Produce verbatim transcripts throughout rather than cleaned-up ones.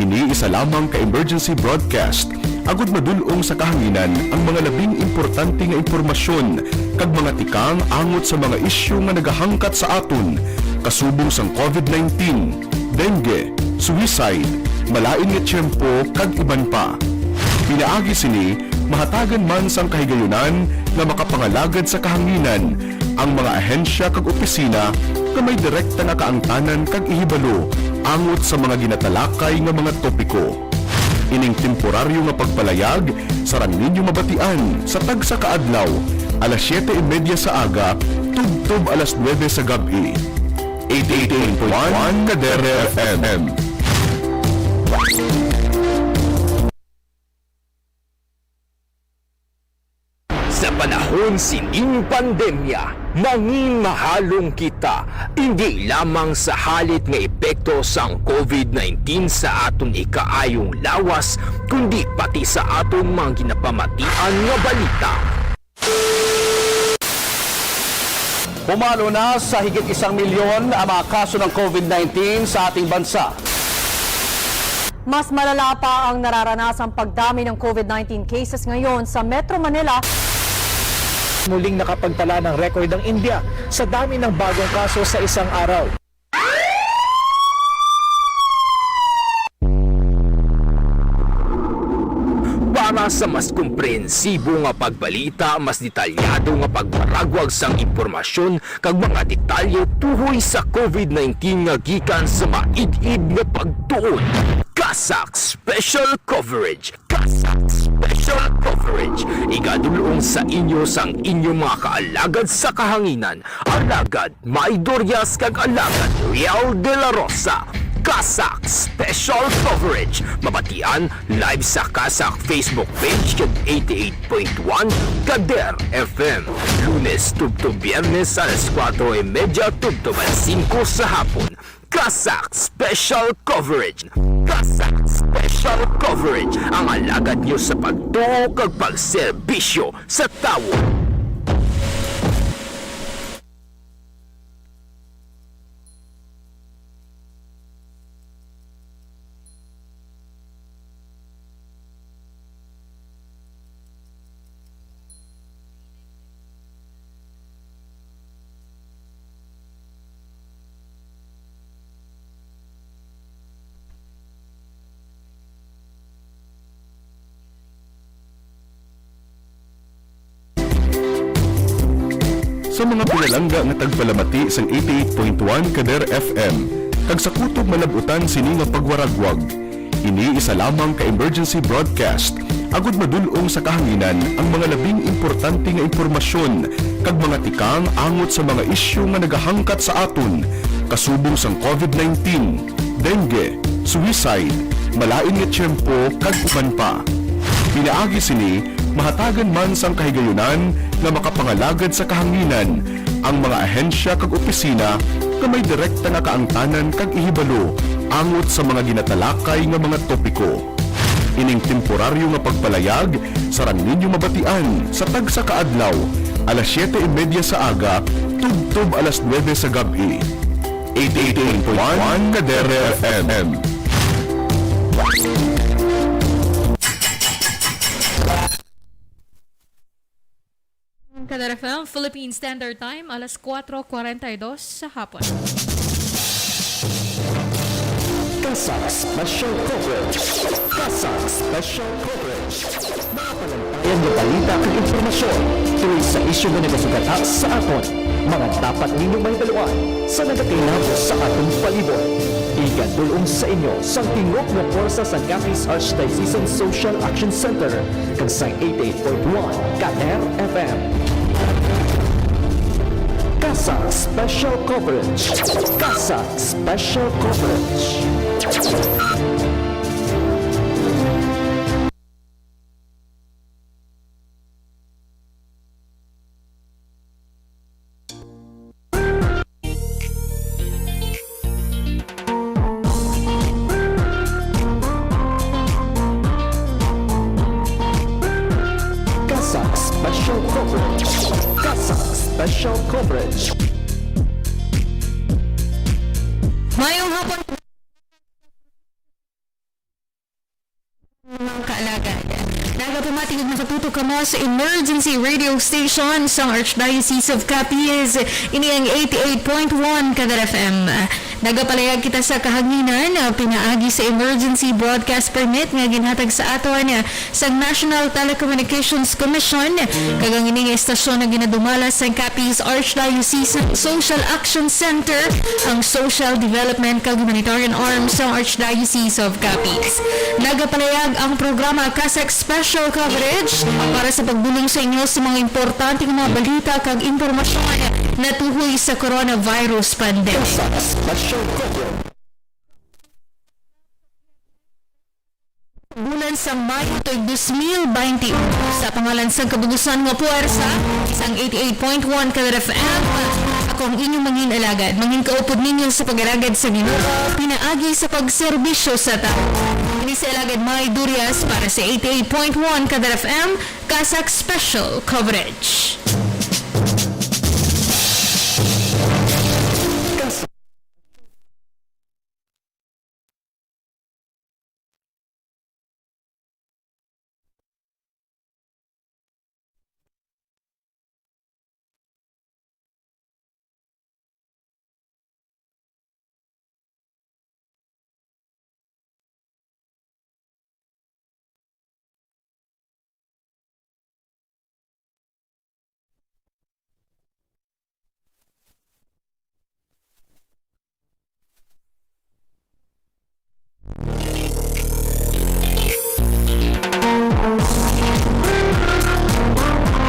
Ni isa lamang ka emergency broadcast, agud madul-ong sa kahanginan ang mga labing importante nga impormasyon kag mga tikang angot sa mga isyu nga nagahangkat sa aton, kasubong sang covid nineteen, dengue, suicide, malain nga tiyempo, kag iban pa. Pinaagi sini, mahatagan man sang kahigayunan nga makapangalagad sa kahanginan ang mga ahensya kag opisina nga may direkta nga kaangtanan kag ihibalo angot sa mga ginatalakay nga mga topiko. Ining temporaryo nga pagpalayag sarang ninyo mabatian sa tagsa ka adlaw, alas siyete y media sa aga tubtob alas nuebe sa gab-i. Eighty-eight point one Kadere F M. Sa panahon sining pandemya, nanginmahalong kita, indi lamang sa halit nga epekto sang covid nineteen sa aton ikaayong lawas, kundi pati sa aton mga ginapamatian nga balita. Pumalo na sa higit isang milyon ang mga kaso ng covid nineteen sa ating bansa. Mas malala pa ang nararanasang pagdami ng covid nineteen cases ngayon sa Metro Manila. Muling nakapagtala ng record ang India sa dami ng bagong kaso sa isang araw. Para sa mas komprehensibo nga pagbalita, mas detalyado nga pagwaragwag sang impormasyon, kag mga detalye tuhoy sa covid nineteen nga gikan sa maid-id nga pagtuon. CASAC Special Coverage. CASAC Special Coverage. Igadul-ong sa inyo sang inyong mga kaalagad sa kahanginan, Alagad May Dorias kag Alagad Riel de la Rosa. CASAC Special Coverage. Mabatian live sa CASAC Facebook page kag eighty-eight point one Kader F M. Lunes tubtob Biyernes alas kuwatro y media tubtob alas singko sa hapon. CASAC Special Coverage. CASAC Special Coverage. Ang alagad niyo sa pagtuo kag pagserbisyo sa tawo. Sa mga pinalangga nga tagpalamati sang eighty-eight point one Kader F M, kag sa kutob malab-utan sini nga pagwaragwag, ini isa lamang ka emergency broadcast, agud madul-ong sa kahanginan ang mga labing importante nga impormasyon kag mga tikang angot sa mga isyu nga nagahangkat sa aton, kasubong sang covid nineteen, dengue, suicide, malain nga tiyempo, kag uban pa. Pinaagi sini, mahatagan man sang kahigayunan nga makapangalagad sa kahanginan ang mga ahensya kag opisina nga may direkta nga kaangtanan kag ihibalo angot sa mga ginatalakay nga mga topiko. Ining temporaryo nga pagpalayag sarang ninyo mabatian sa tagsa ka adlaw, alas siyete y media sa aga tubtob alas nuebe sa gab-i. Eighty-eight point one Kadere F M. Kadar F M, Philippine Standard Time, alas kuwatro kwarenta y dos sa hapon. CASAC Special Coverage. CASAC Special Coverage. Mga palantayan nga balita kag impormasyon tungod sa isyu nga nagasugata sa aton. Mga dapat ninyong mahibaluan sa nagakainabo sa aton palibot. Igadul-ong sa inyo sang tingog nga pwersa sang Capiz Archdiocesan Social Action Center kag sang eighty-eight point one Kader F M. CASAC Special Coverage. CASAC Special Coverage. CASAC Special Coverage. CASAC Special Coverage. Mayong hapon. Alagad, nagapamati ug nakatutok kamo sa emergency radio station sang Archdiocese of Capiz. Ini ang eighty-eight point one Kadar F M. Nagapalayag kita sa kahanginan, ah, pinaagi sa emergency broadcast permit nga ginhatag sa aton, ah, sang National Telecommunications Commission, kag ang ining estasyon nga ginadumala sang Capiz Archdiocesan Social Action Center, ang social development kag humanitarian arm sang Archdiocese of Capiz. Nagapalayag ang programa CASAC Special Coverage para sa pagdulong sa inyo sa mga importante nga mga balita kag impormasyon natuhoy sa coronavirus pandemic. Bulan sang Mayo tuig dos mil baynte uno, sa pangalan sang kabugusan nga puwersa sang eighty-eight point one Kadar F M, ako ang inyong mangin alagad, mangin kaupod ninyo sa pag-alagad sa Ginoo, pinaagi sa pagserbisyo sa tawo. Ini si Alagad May Durias para sa eighty-eight point one Kadar F M, CASAC Special Coverage.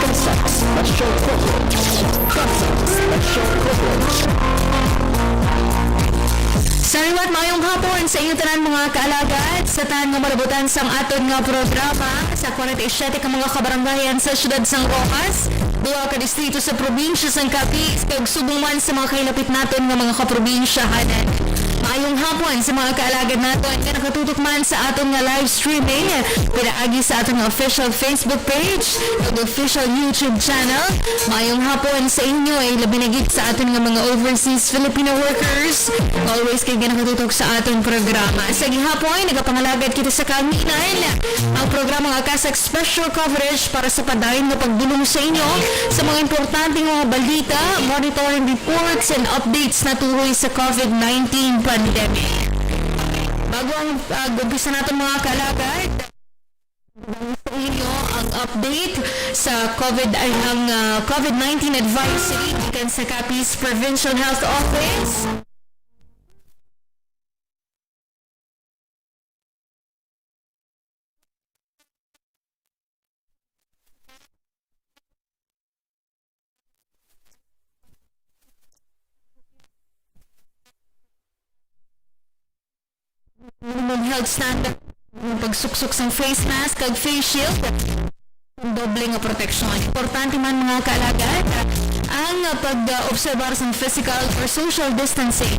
CASAC Special Coverage. CASAC Special Coverage. Sa liwat, maayong hapon sa inyo tanan, mga kaalagad, sa tanan nga malabutan sang aton nga programa sa forty-seven ka mga kabarangayan sa siyudad sang Roxas, duha ka distrito sa probinsya sang Capiz, kag subong man sa mga kailapit naton nga mga kaprobinsyahanan. Maayong hapon sa mga kaalagad naton nga nakatutok man sa aton nga live streaming pinaagi sa aton nga official Facebook page ug official YouTube channel. Maayong hapon sa inyo, ay labi na gid sa aton nga mga overseas Filipino workers nga always kay nakatutok sa aton programa. Sa gihapon, nagapangalagad kita sa kahanginan. Ang programa nga CASAC Special Coverage para sa padayon nga pagdulong sa inyo sa mga importante nga mga balita, monitoring reports, and updates natuhoy sa COVID nineteen pandemic. Bago ang pag-umpisa naton, mga kaalagad, sa inyo ang update sa COVID, ay, ang, ah, COVID nineteen advisory gikan sa Capiz Provincial Health Office. Minimum health standard, ang pagsuksok sang face mask kag face shield, ang doble nga proteksyon. Importante man, mga kaalagad, ang pag-obserbar sang physical or social distancing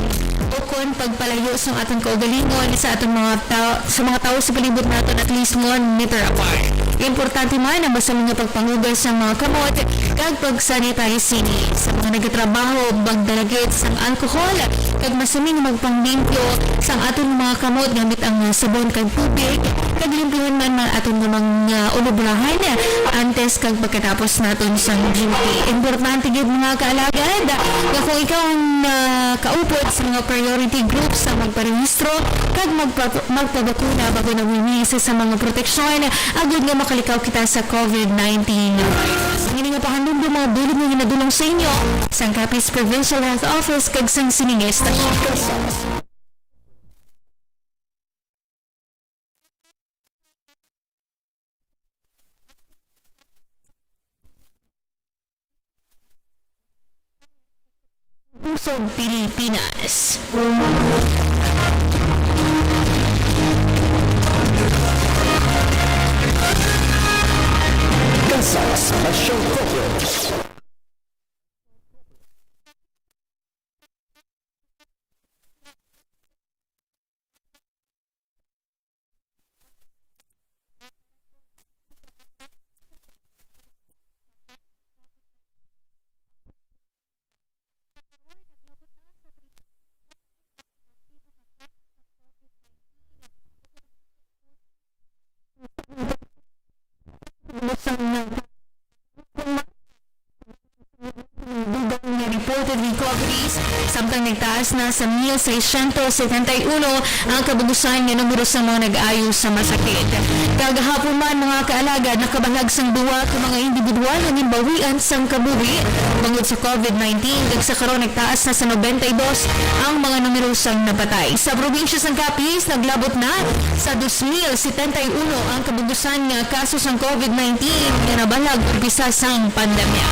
ukon pagpalayo sang aton kaugalingon sa aton mga ta-, sa mga tawo sa palibot naton at least one meter apart. Importante man ang masami nga pagpanghugas sang mga kamot kag pag-sanitize sini. Sa mga nagatrabaho, magdala gid sang alcohol kag masami nga magpanglimpyo sang aton mga kamot gamit ang sabon kag tubig, kag limpyuhon man ang aton nga mga ulobrahan antes kag pagkatapos naton sang duty. Importante gid, mga kaalagad, nga kung ikaw ang, ah, kaupod sa mga priority groups sa magparehistro kag magpa-, magpabakuna bago na mimisa sa mga proteksyon, agud nga makalikaw kita sa COVID nineteen virus. Ang ini nga pahandumdom, mga bulog nga ginadulong sa inyo sang Capiz Provincial Health Office kag sang sining estasyon. Pusog Pilipinas. CASAC Special Coverage. reported recoveries, samtang nagtaas na sa mil seiscientos setenta y uno ang kabugusan nga numero sa mga nag-ayo sa masakit. Kagahapon man, mga kaalagad, nakabalag sang duwa ka mga individual nga ginbawian sang kabuhi bangod sa COVID nineteen, kag sa karon nagtaas na sa nobenta y dos ang mga numero sang napatay. Sa probinsya sang Capiz, naglabot na sa dos mil setenta y uno ang kabugusan nga kaso sang COVID nineteen nga nabalag umpisa sang pandemya.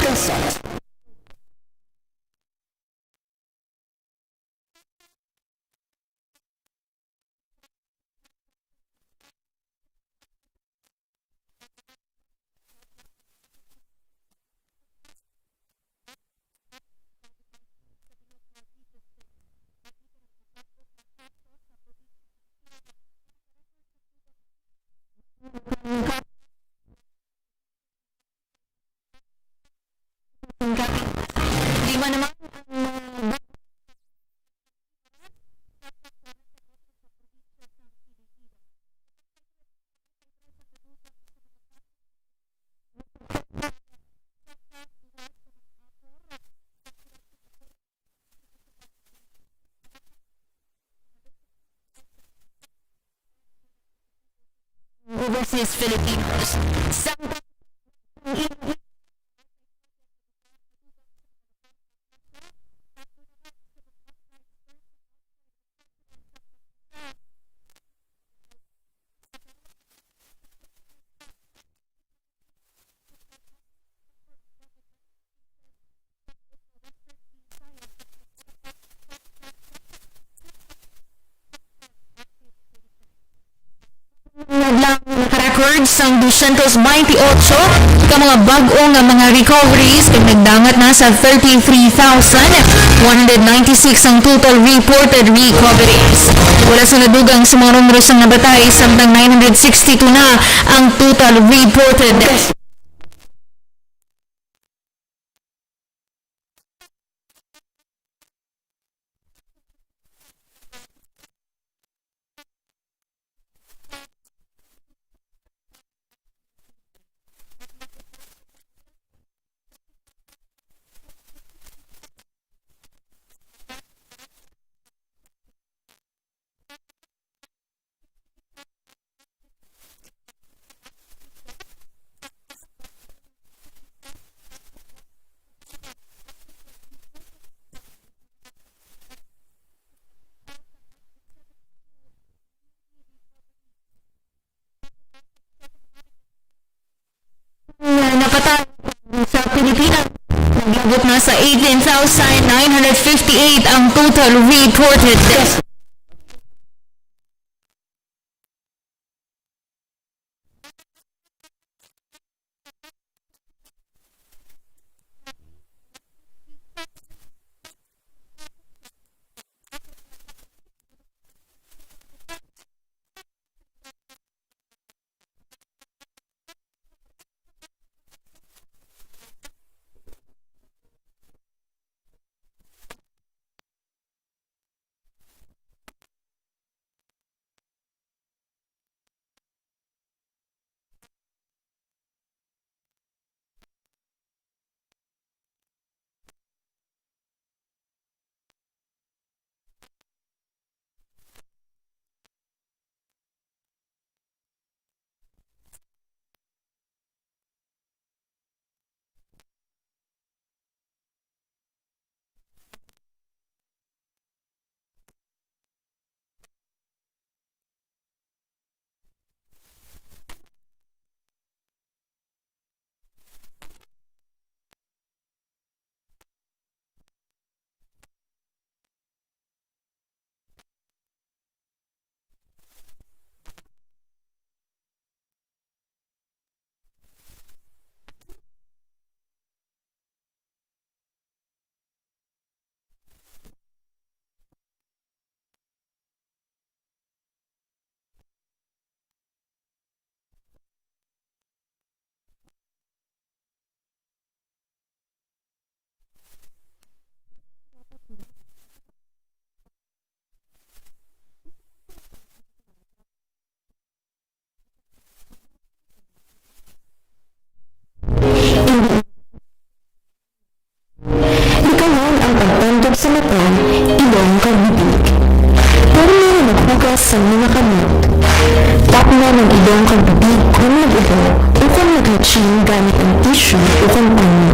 Lima naman ang mga overseas Filipinos. Samtang Naglang naka-record sang dosyentos baynte otso ka mga bag-o nga mga recoveries, kag nagdangat na sa thirty-three thousand one hundred ninety-six ang total reported recoveries. Wala sa nadugang sa mga numero sang nabatay, samtang nine hundred sixty-two na ang total reported deaths. Napatay sa Pilipinas, naglabot na sa eighteen thousand nine hundred fifty-eight ang total reported deaths. Tapnan ang ilong kag bibig kon nag-ubo ukon naghatsying gamit ang tissue ukon panyo.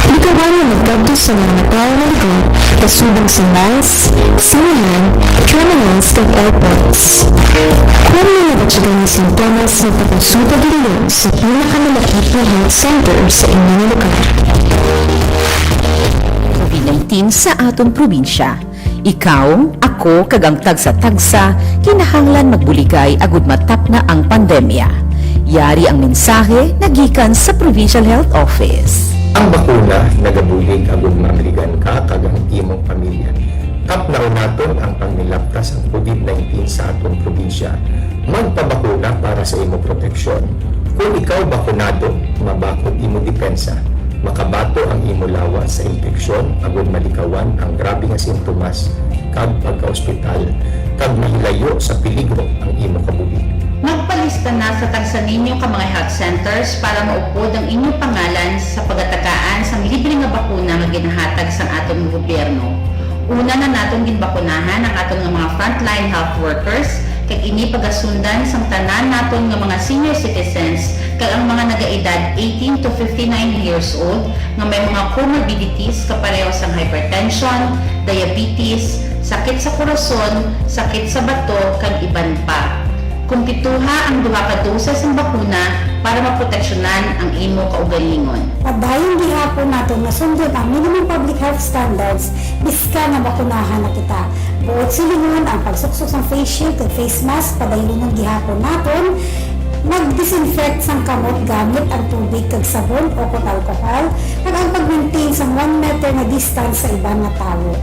Likawan nga magkadto sa mga matawo nga lugar, kasubong sa malls, sinehan, terminals, kag airports. Kon may nabatyagan nga sintomas, magpakonsulta gid sa pinakamalapit nga health center sa inyo nga lugar. COVID nineteen sa aton probinsya. Ikaw, ako, kag ang tagsa-tagsa kinahanglan magbuligay agud matapna ang pandemya. Yari ang mensahe nagikan sa Provincial Health Office. Ang bakuna nagabulig agud maamligan ka kag ang imong pamilya. Tapnaon naton ang panglapta sang COVID nineteen sa aton probinsya. Magpabakuna para sa imo proteksyon. Kon ikaw bakunado, mabakod imo depensa. Makabato ang imo lawas sa impeksyon agud malikawan ang grabe nga sintomas kag pagka-ospital, kag mahilayo sa peligro ang imo kabuhi. Magpalista na sa tagsa ninyo ka mga health centers para maupod ang inyo pangalan sa pagatagaan sang libre nga bakuna nga ginahatag sang aton nga gobyerno. Una na naton ginbakunahan ang aton nga mga frontline health workers, kag ini pagasundan sang tanan naton nga mga senior citizens kag ang mga nagaedad eighteen to fifty-nine years old nga may mga comorbidities kapareho sang hypertension, diabetes, sakit sa korason, sakit sa bato, kag iban pa. Kumpletuha ang duha ka dose sang bakuna para maproteksyonan ang imo kaugalingon. Padayon gihapon naton nga sundon ang minimum public health standards bisan nga bakunahan na kita. Buot silingon, ang pagsuksok sang face shield kag face mask, padayunon gihapon naton, mag-disinfect sang kamot gamit ang tubig kag sabon o kon alcohol, kag ang pag-maintain sang one meter nga distance sa iban nga tawo.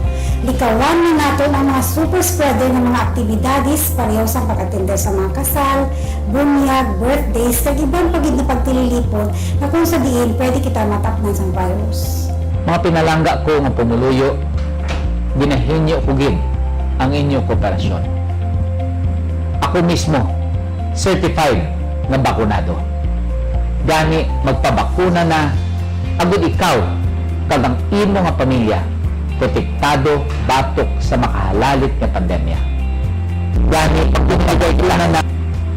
Likawan na naton ang mga super spreader nga mga aktibidades, pareho sang pag-atender sa mga kasal, bunyag, birthdays, kag iban pa gid nga pagtililipon nga kung sa diin pwede kita matapnan sang virus. Mga pinalangga ko nga pumuluyo, ginahinyo ko gid ang inyo kooperasyon. Ako mismo, certified nga bakunado. Gani, magpabakuna na, agud ikaw kag ang imo nga pamilya protektado batok sa makahalalit nga pandemya. Gani, pagdumagay na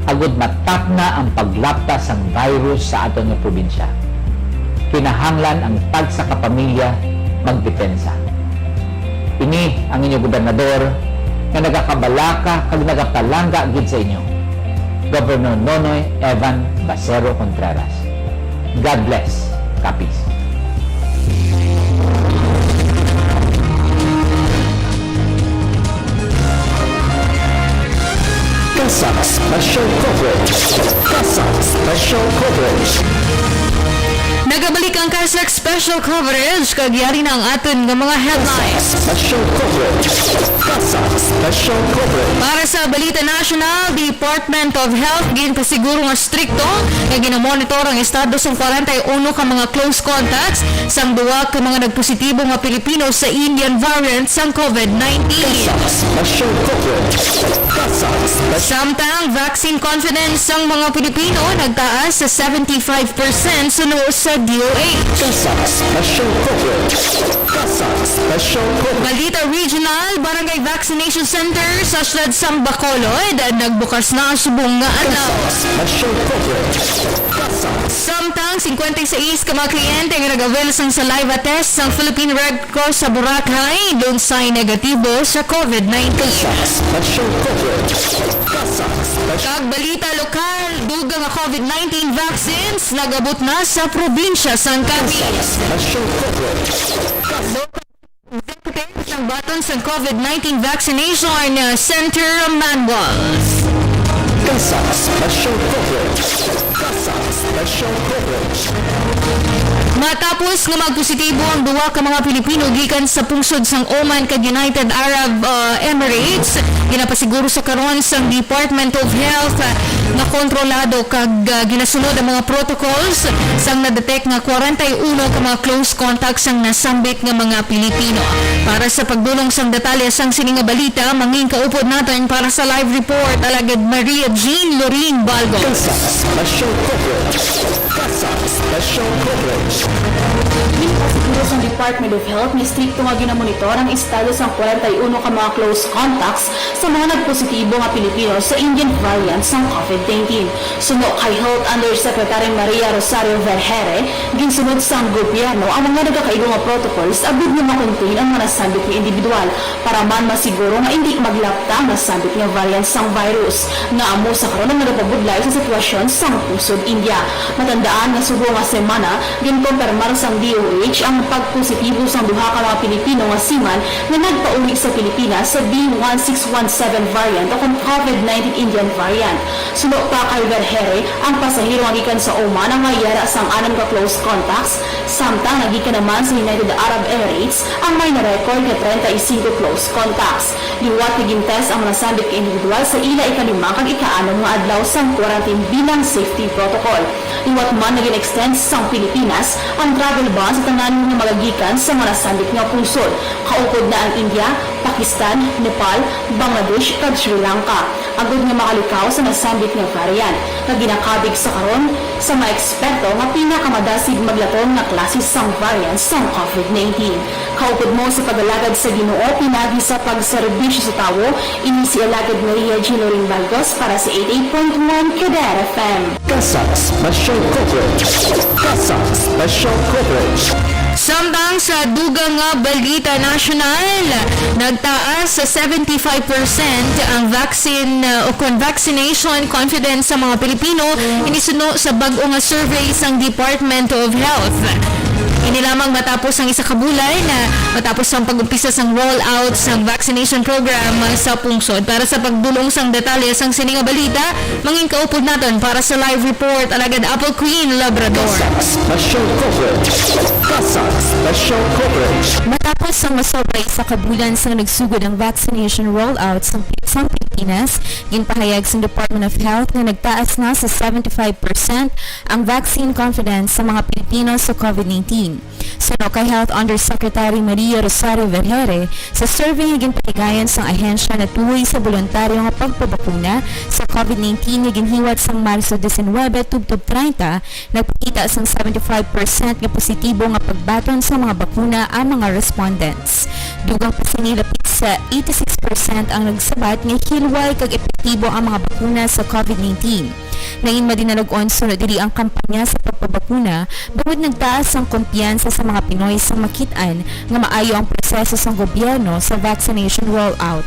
agud matapna ang paglapta sang virus sa aton nga probinsya. Kinahanglan ang tagsa ka pamilya magdepensa. Ini ang inyo gobernador nga nagakabalaka kag nagapalangga gid sa inyo, Governor Nonoy Evan Bacero Contreras. God bless, Capiz. CASAC Special Coverage. CASAC Special Coverage. Nagabalik ang CASAC Special Coverage, kag yari na ang aton nga mga headlines. CASAC Special Coverage. CASAC Special Coverage. Para sa balita nasyonal, Department of Health ginpasiguro nga strikto nga ginamonitor ang estado sang kwarenta y uno ka mga close contacts sang duwa ka mga nagpositibo nga Pilipino sa Indian variant sang COVID nineteen. CASAC Special Coverage. CASAC Special. Samtang vaccine confidence sang mga Pilipino nagtaas sa seventy-five percent suno sa D O H. CASAC Special Coverage. CASAC Special Coverage. Balita Regional, Barangay Vaccination Center sa siyudad sang Bacolod nagbukas na subong nga adlaw. CASAC Special Coverage. CASAC. Samtang singkwenta y seis ka mga kliyente nga nag-avail sang saliva test sang Philippine Red Cross sa Boracay, lunsay negatibo sa COVID nineteen. CASAC Special Coverage. CASAC Special. Kag balita lokal, dugang nga COVID nineteen vaccines nag-abot na sa probinsya sang Capiz. CASAC Special Coverage. Executive sang baton sang COVID nineteen vaccination, uh, center manuals. CASAC Special Coverage. CASAC Special Coverage. Matapos nga magpositibo ang duha ka mga Pilipino gikan sa pungsod sang Oman kag United Arab, uh, Emirates, ginapasiguro sa karon sang Department of Health, uh, nga kontrolado kag, uh, ginasunod ang mga protocols sang na-detect nga kwarenta y uno ka mga close contact sang nasambit nga mga Pilipino. Para sa pagdulong sang detalye sang sini nga balita, mangin kaupod naton para sa live report, Alagad Maria Jean Loring Balgos. CASAC Special Coverage. CASAC Special. Special coverage. Ginpasiguro sang Department of Health nga estrikto nga ginamonitor ang estado sang kwarenta y uno ka mga close contacts sa mga nagpositibo nga Pilipino sa Indian variant sang COVID nineteen. Suno kay Health Undersecretary Maria Rosario Vergeire, ginsunod sang gobyerno ang mga nagakaigo nga protocols agud nga ma-contain ang mga nasambit nga individual para man masiguro nga indi maglapta ang nasambit nga variant sang virus nga amo sa karon ang nagapabudlay sa sitwasyon sang pungsod India. Matandaan nga subong nga semana, ginkumpirmar sang D O H ang pagpositibo sang duha ka mga Pilipino nga seaman nga nagpauli sa Pilipinas sa B one six one seven variant o kon COVID nineteen Indian variant. Suno pa kay Vergeire, ang pasahero nga gikan sa Oman ang may yara sang anam ka close contacts, samtang nga gikan naman sa United Arab Emirates ang may na-record nga treinta y cinco close contacts. Liwat nga gin-test ang nasambit ka individual sa ila ikalima kag ikaanom nga adlaw sang quarantine bilang safety protocol. Liwat man nga gin-extend sang Pilipinas ang travel ban sa tanan nga magagikan sa mga nasambit nga pungsod, kaupod na ang India, Pakistan, Nepal, Bangladesh, kag Sri Lanka, agud nga makalikaw sa nasambit nga variant nga ginakabig sa karon sa mga eksperto nga pinakamadasig maglaton nga klase sang variant sang COVID nineteen. Kaupod mo sa pag-alagad sa Ginoo pinagi sa pagserbisyo sa tawo, ini si Alagad Maria Jean Loring Balgos para sa eighty-eight point one Kadar F M. CASAC Special Coverage. CASAC Special Coverage. Samtang sa dugang nga balita nasyonal, nagtaas sa seventy-five percent ang vaccine uh, o kon vaccination confidence sa mga Pilipino, inisuno sa bag-o nga survey sang Department of Health. Ini lamang matapos ang isa ka bulan na matapos ang pag-umpisa sang rollout sang vaccination program sa pungsod. Para sa pagdulong sang detalye sang sini nga balita, mangin kaupod naton para sa live report, Alagad Apple Queen Labrador. CASAC Special Coverage. CASAC Special Coverage. Matapos ang masobra isa ka bulan sang nagsugod ang vaccination rollout sa, sa Pilipinas, ginpahayag sa Department of Health nga nagtaas na sa seventy-five percent ang vaccine confidence sa mga Pilipino sa COVID nineteen. Suno kay Health Undersecretary Maria Rosario Vergeire, sa survey nga ginpatigayon sang ahensya natuhoy sa boluntaryo nga pagpabakuna sa COVID nineteen nga ginhiwat sang Marso diecinuebe tubtob treinta, nagpakita sang seventy-five percent nga positibo nga pagbaton sa mga bakuna ang mga respondents. Dugang pa sini, lapit sa eighty-six percent ang nagsabat nga hilway kag epektibo ang mga bakuna sa COVID nineteen. Nangin madinalag-on suno diri ang kampanya sa pagpabakuna, bangod nagtaas ang kumpiyansa sa mga Pinoy sang makit-an nga maayo ang proseso sang gobyerno sa vaccination rollout.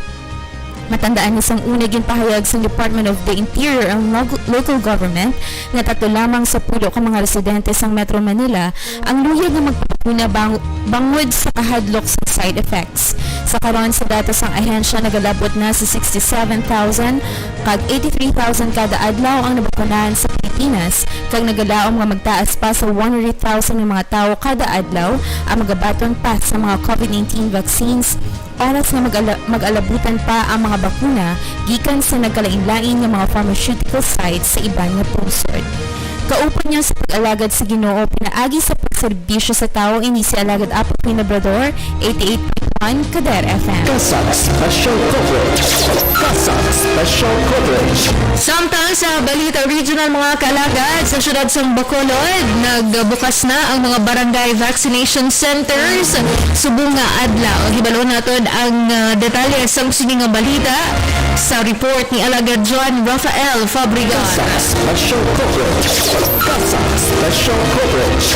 Matandaan nga sang una ginpahayag sang Department of the Interior ang log- local government nga tatlo lamang sa pulo ka mga residente sang Metro Manila ang luyag nga magpabakuna bang- bangod sa kahadlok sa side effects. Sa karon, sa datos sang ahensya, nagalabot na sa sixty-seven thousand kag eighty-three thousand kada adlaw ang nabakunahan sa Pilipinas, kag nagalaom nga magtaas pa sa one hundred thousand nga mga tawo kada adlaw ang magabaton pa sa mga COVID nineteen vaccines, oras nga mag-ala- mag-alabutan pa ang mga bakuna gikan sa nagkalain-lain nga mga pharmaceutical sites sa iban nga pungsod. Kaupod niyo sa pag-alagad sa Ginoo pinaagi sa pagserbisyo sa tawo, ini si Alagad Apple Queen Labrador, eighty-eight point one Kader F M. CASAC Special Coverage. CASAC Special Coverage. Samtang sa balita regional, mga kalagad, sa siyudad sang Bacolod, nagbukas na ang mga barangay vaccination centers subong nga adlaw. Hibalo naton ang uh, detalye sang sini nga balita sa report ni Alagad John Rafael Fabregas. CASAC Special Coverage. CASAC Special Coverage.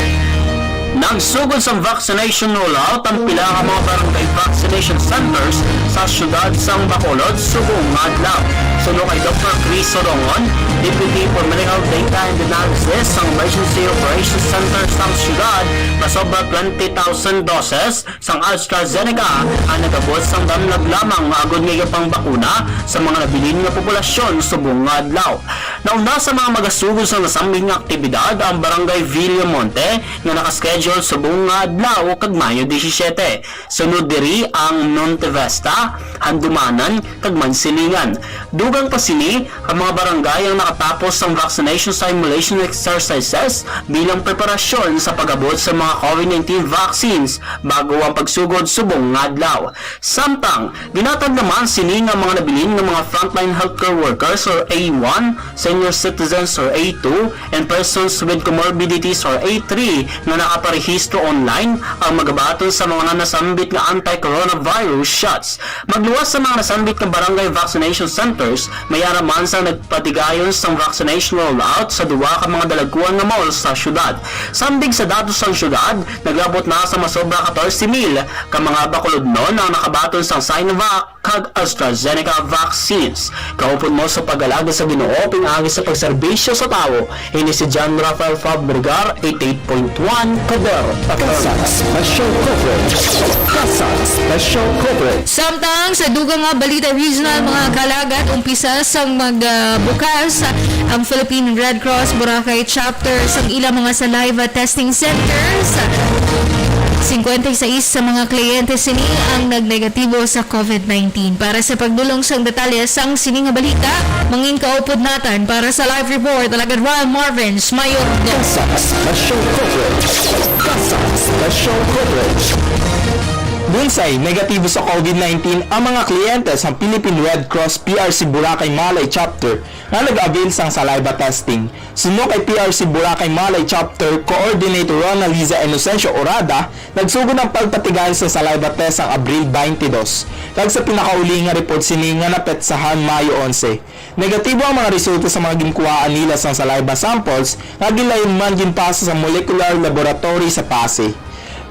Nagsugod sang vaccination rollout ang pila ka mga barangay vaccination centers sa siyudad sang Bacolod subong nga adlaw. Suno kay Doktor Chris Sorongon, Deputy for Medical Data and Analysis sang Emergency Operations Center sang siyudad, masobra twenty thousand doses sang AstraZeneca ang nag-abot sang danlag lamang nga agod nga ipangbakuna sa mga nabilin nga populasyon subong nga adlaw. Nauna sa mga magasugod sa nasambit nga aktibidad ang Barangay Villamonte nga nakaschedule subong nga adlaw kag Mayo disisiete. Sunod diri ang Monte Vista, Handumanan, kag Mansilingan. Dugang pa sini, ang mga barangay ang nakatapos sang vaccination simulation exercises bilang preparasyon sa pag-abot sa mga COVID nineteen vaccines bago ang pagsugod subong nga adlaw. Samtang, ginatag naman sini nga mga nabilin nga mga frontline healthcare workers or A one sa senior citizens or A two, and persons with comorbidities or A three nga nakaparehistro online ang magabaton sa mga nasambit nga anti-coronavirus shots. Magluwas sa mga nasambit nga barangay vaccination centers, may ara man sang nagpatigayon sang vaccination rollout sa duha ka mga dalagkuan nga mall sa syudad. Sambit sa datos sang syudad, naglabot na sa masobra katorse mil ka mga bakulodnon ang nakabaton sang Sinovac kag AstraZeneca vaccines. Kaupod mo sa pag-alagad sa Ginoo pinaagi sa pagserbisyo sa tawo. Ini si John Rafael Fabregar, eighty-eight point one Kader F M. Kasang Special Coverage. Kasang Special Coverage. Samtang sa dugang nga balita regional, mga kaalagad, umpisa sang magbukas ang Philippine Red Cross Boracay Chapter sang ilang mga saliva testing centers. Singkwenta y seis sa mga kliyente sini ang nagnegatibo sa COVID nineteen. Para sa pagdulong sang detalye sang sini nga balita, mangin kaupod naton para sa live report, Alagad Ron Marvin Mayor. Kasang Special Coverage. Kasang Special Coverage. Bunsay, negatibo sa COVID nineteen ang mga kliyente sa Philippine Red Cross P R C Boracay Malay Chapter nga nag-avail sang saliva testing. Suno kay P R C Boracay Malay Chapter Coordinator Rona Liza Inocencio Orada, nagsugod ang pagpatigayon sa saliva test sang Abril twenty-two, kag sa pinakauli nga report sini nga napetsahan Mayo onse, negatibo ang mga resulta sa mga ginkuhaan nila sang saliva samples nga gilayon man ginpasa sa molecular laboratory sa Passi.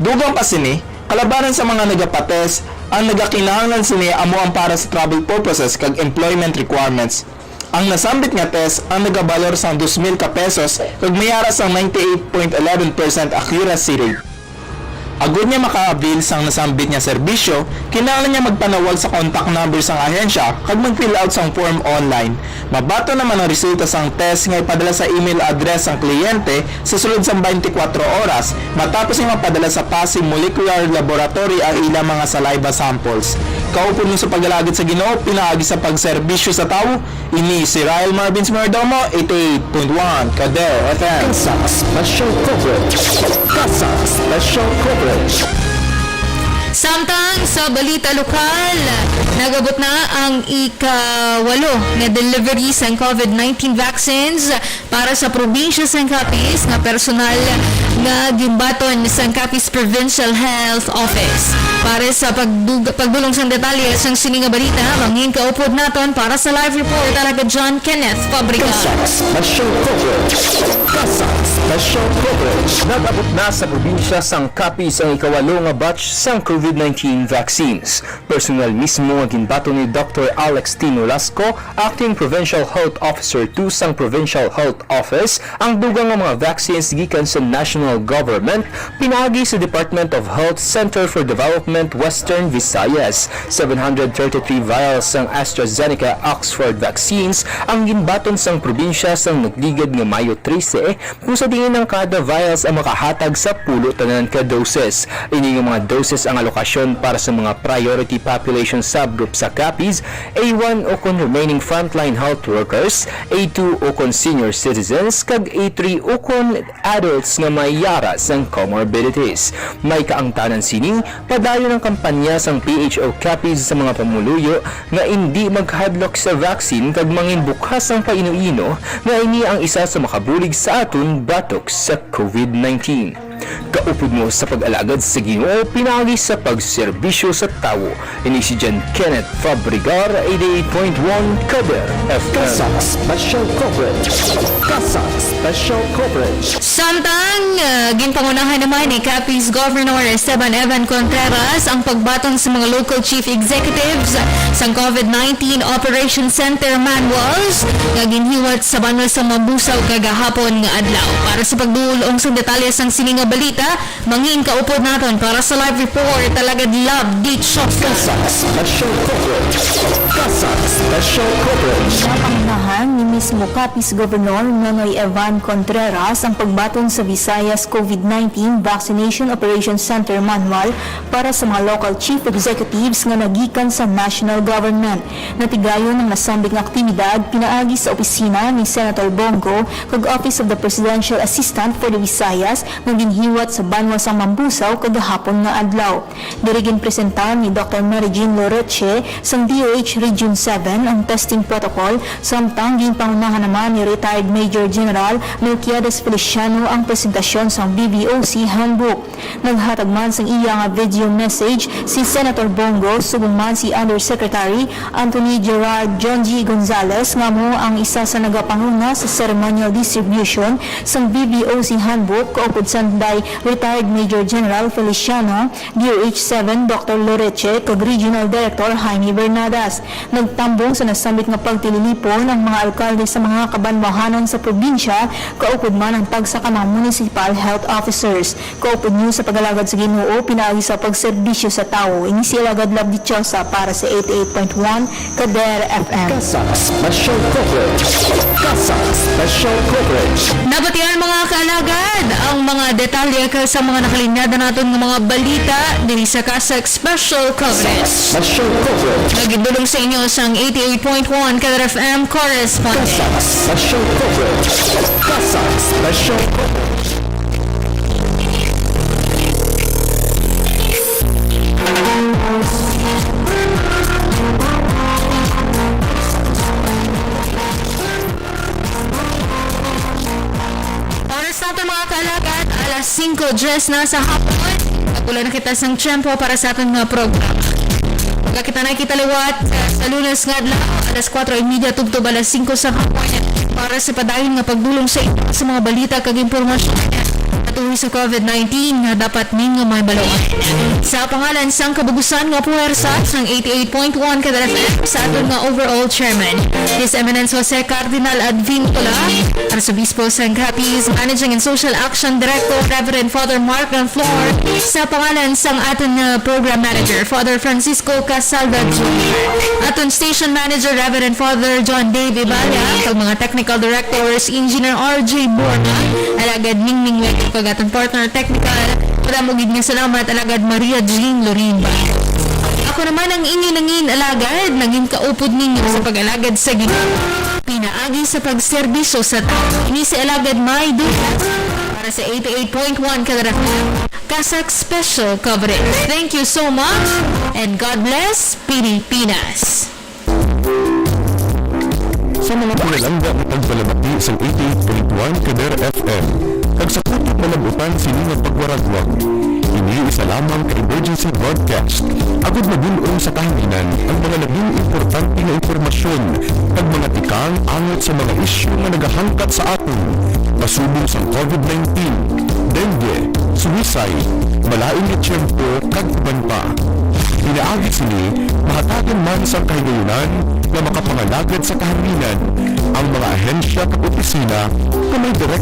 Dugang pa sini, kalabanan sa mga nagapatest, ang nagakinahanglan sini amo ang para sa travel purposes kag employment requirements. Ang nasambit nga test ang nagabalor sang dos mil ka pesos kag may ara sang ninety-eight point eleven percent accuracy rate. Agod niya maka-avail sang nasambit nga serbisyo, kinahanglan niya magpanawag sa contact number sang ahensya kag mag-fill out sang form online. Mabaton naman ang resulta sang test nga ipadala sa email address sang kliyente sa sulod sang twenty-four oras matapos nga mapadala sa Passi Molecular Laboratory ang ilang mga saliva samples. Kaupod mo sa pag-alagad sa Ginoo pinaagi sa pagserbisyo sa tawo, ini si Rael Marvin Smirdomo, eighty-eight point one Kader F M. Kasang Special Coverage. Kasang Special Coverage. Samtang sa balita lokal, nagabot na ang ikawalo nga delivery sang COVID nineteen vaccines para sa probinsya sang Capiz nga personal nga ginbaton sang Capiz Provincial Health Office. Para sa pagdug-, pagdulong sang detalye sang sini nga balita, mangin kaupod naton para sa live report, Alagad John Kenneth Fabregat. Kasang Special Coverage. Kasang Special Coverage. Nag-abot na sa probinsya sang Capiz ang ikawalo nga batch sang COVID nineteen vaccines. Personal mismo nga ginbaton ni Doctor Alex T. Nolasco, Acting Provincial Health Officer two sang Provincial Health Office, ang dugang nga mga vaccines gikan sa national government pinaagi sa Department of Health Center for Development Western Visayas. Seven hundred thirty-three vials sang AstraZeneca Oxford vaccines ang ginbaton sang probinsya sang nagligad nga Mayo trese, kung sa diin ang kada vials ang makahatag sa pulo tanan ka doses. Ini nga mga doses ang alokasyon para sa mga priority population subgroup sa Capiz, A one ukon remaining frontline health workers, A two ukon senior citizens, kag A three ukon adults nga may yara sang comorbidities. May kaangtanan sini, padayon ang kampanya sang P H O Capiz sa mga pumuluyo nga indi maghadlok sa vaccine kag mangin bukas ang paino-ino nga ini ang isa sa makabulig sa aton batok sa COVID nineteen. Kaupod mo sa pag-alagad sa Ginoo pinaagi sa pagserbisyo sa tawo. Ini si John Kenneth Fabregar, eighty-eight point one Kader F M. Kasang Special Coverage. Kasang Special Coverage. Samtang, ah, ginpangunahan naman ni Capiz Governor Esteban Evan Contreras ang pagbaton sa mga local chief executives sang COVID nineteen Operation Center manuals nga ginhiwat sa banwa sa Mambusao kagahapon nga adlaw. Para sa pagdulong sang detalye sang sini nga balita, mangin kaupod naton para sa live report, Alagad Love Dicho. Kasang Special Coverage. Kasang Special Coverage. Napangunahan ni mismo Capiz Governor Nonoy Evan Contreras ang pagbaton sa Visayas COVID nineteen Vaccination Operation Center Manual para sa mga local chief executives nga nagikan sa national government. Natigayon ang nasambit nga aktibidad pinaagi sa opisina ni Senator Bong Go kag Office of the Presidential Assistant for the Visayas nga ginhiwat liwat sa banwa sang Mambusaw kagahapon nga adlaw. Diri ginpresenta ni Doktor Mary Jean Loreche sang D O H Region seven ang testing protocol, samtang ginpangunahan naman ni Retired Major General Melquiades Feliciano ang presentasyon sang B V O C handbook. Naghatag man sang iya nga video message si Senator Bong Go, subong man si Undersecretary Anthony Gerard John G Gonzalez, nga amo ang isa sa nagapanguna sa ceremonial distribution sang B V O C handbook, kaupod sanday Retired Major General Feliciano, D O H seven Doctor Loreche, kag Regional Director Jaime Bernadas. Nagtambong sa nasambit nga pagtililipon ang mga alkalde sa mga kabanwahanan sa probinsya, kaupod man ang tagsa ka mga municipal health officers. Kaupod niyo sa pag-alagad sa Ginoo pinaagi sa pagserbisyo sa tawo. Ini si Alagad Love Dichosa para sa eighty-eight point one Kader F M. CASAC Special Coverage. CASAC Special Coverage. Nabatian, mga kaalagad, ang mga detalye ka sa mga nakalinyada naton nga mga balita diri sa CASAC Special Coverage. Special Coverage. Nagidulong sa inyo sang eighty-eight point one Kader F M correspondent. CASAC Special Coverage. CASAC Special Coverage. Oras naton, mga kaalagad, alas singko diyes na sa hapon. Nagpula na kita sang tiyempo para sa aton nga programa. Magkakita na kita liwat, uh, sa Lunes nga adlaw, alas kuwatro y media tubtob alas singko sa hapon para sa padayon nga pagdulong sa inyo sa mga balita kag impormasyon patungod sa covid nineteen nga dapat ninyo mahibaluan. Sa pangalan sang kabugusan nga puwersa sang eighty-eight point one Kader F M, sa aton nga overall chairman, His Eminence Jose Cardinal Advintola, Arsobispo sang Capiz, Managing and Social Action Director, Reverend Father Mark Ranflor, sa pangalan sang aton nga program manager, Father Francisco Casalda Junior, aton station manager, Reverend Father John Dave Ibaya, kag mga technical directors, Engineer R J Borna, Alagad Mingming Leto, kag aton partner technical, madamo gid nga salamat, Alagad Maria Jean Lorimba. Ako naman ang inyo nangin alagad, nangin kaupod ninyo sa pag-alagad sa Ginoo pinaagi sa pagserbisyo sa tawo. Ini si Alagad May Dulas para sa eighty-eight point one Kader F M, CASAC Special Coverage. Thank you so much and God bless Pilipinas. Sa mga pinalangga nga pagpalamati sang eighty-eight point one Kader F M, kag sa kutob nga lab-utan sini nga pagwaragwag, ini isa lamang ka emergency broadcast agud madul-ong sa kahanginan ang mga naging importante nga impormasyon kag mga tikang angot sa mga isyu nga nagahangkat sa aton, pasubong sang covid nineteen, dengue, suicide, malain nga tiyempo, kag uban pa. Pinaagi sini, mahatagan man sang kahigayunan nga makapangalagad sa kahanginan ang mga ahensya kag opisina nga may direct